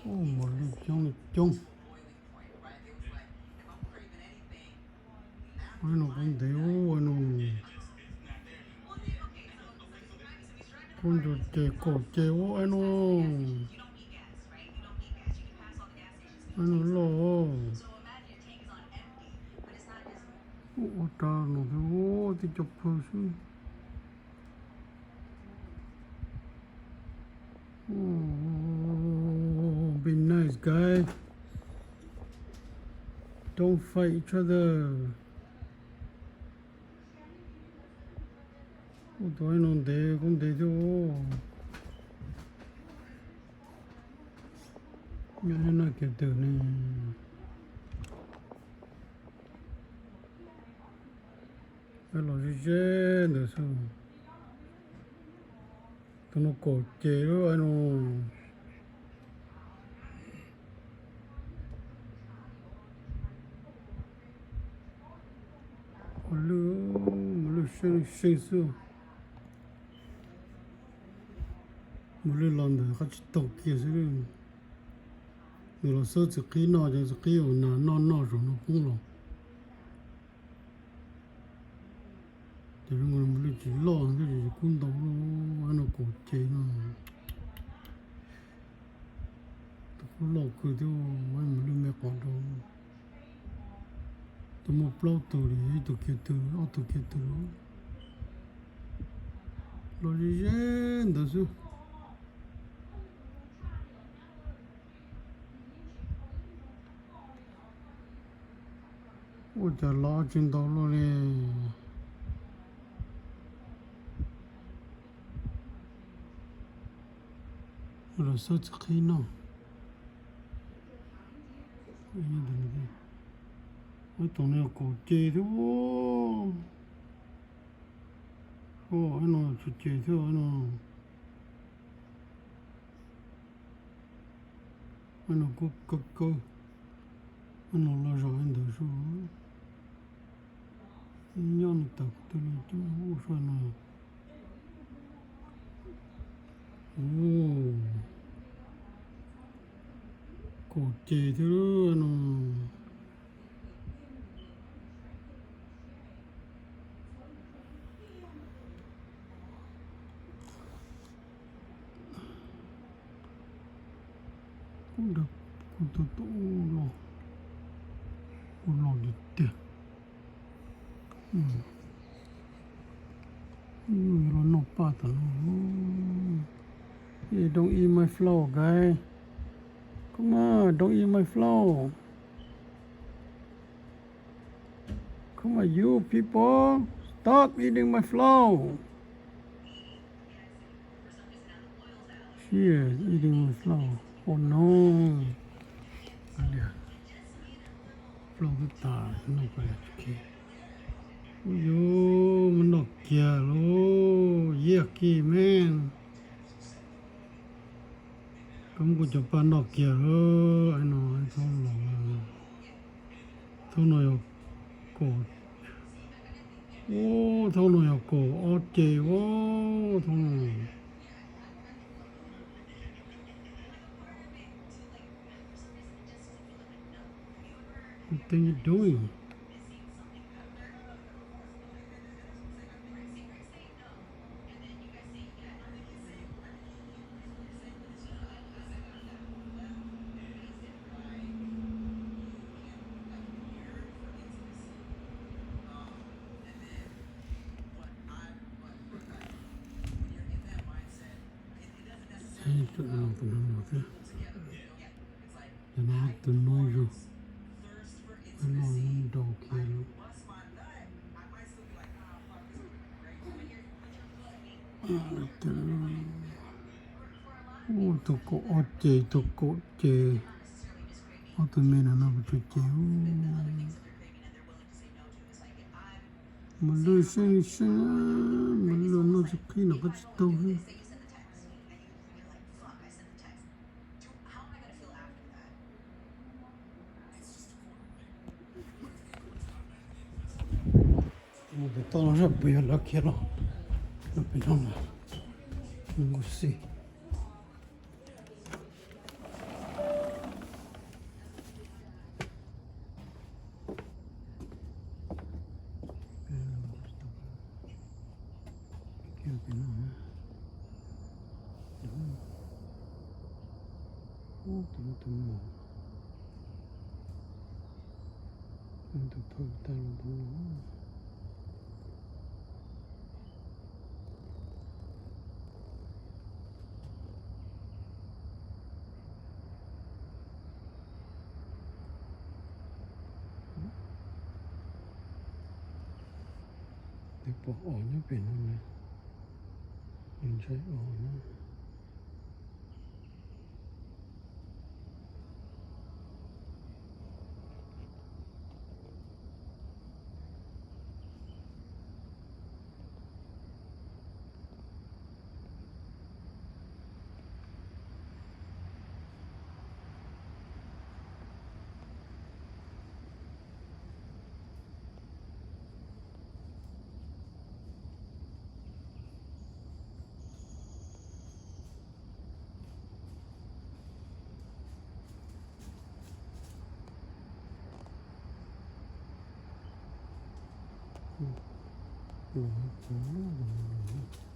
Ub, mos lwj coob li coob. Ua no kuv ntev ua no. Kuv nco ces kaum ces ua no. Ua no loj. Ua rau no xwb, tib co pawg xwb. Be nice, guys. Don't fight each other. Ua tau no ntev kuv ntev thiab. Nyob no kiag twg ne. Los ze ze ntawd xwb. Tus no kaum ces lub no. Ua lwj, mus lwj seej seej xwb. Mus lwj los ntawm qab tsib taug kiag xwb. Nws los xab txiv qhib noj ces txiv qhib ua nas noj noj zaum no poob los. Ces zoo nkaus mus lwj tsis loj thiab, kub ntau lub no kaum ces no. Tus kub loj kawg thiab, mus lwj me qhov rau. Tus muaj plaub tug li, ib tug kiag twg, ob tug kiag twg. Los ze ze ntawd xwb. Ua cas los tsis ntau luaj li. Los xab txiv qhib noj. Ib tug no kaum ces thiab. Ua no tsis ces thiab no. Ua no kuj kawg kawg. Ua no los zog ntawd xwb. Nyob no tawm qhov twg li coob ua soj no. Kaum ces thiab no. Kuv dag kuv tus tub los, kuv los tiag tiag. Los noj paj tas no. Hey, don't eat my flower, guys. Come on, don't eat my flower. Come on, you people, stop eating my flower. She is eating my flower. Oh no. Flower twb tas no pab. Ub yus, muab noj kiag lauj, yeah kid man. Koj muab kuv cov paj noj kiag lauj, no thaub los, thaub no yog kaum, ub, thaub no yog kaum ob ces ub, thaub no. What are you doing? Tus no tus no yog, tus no yog, no nrau kiag lawm. Ub, tus kaum ob ces, tus kaum ces, ob tug me no no puas tsawg ces. Mus lwj seej seej, mus lwj noj tsis qhib no qab tsis taug li. Mus pem toj no saib puas yog lawv khiav los, los pem no na, nkuj xim. Tus no tus mos, tus phawj tag los tus no. Twb pom os nyob pem no na, ntshai os na. Los hais tias los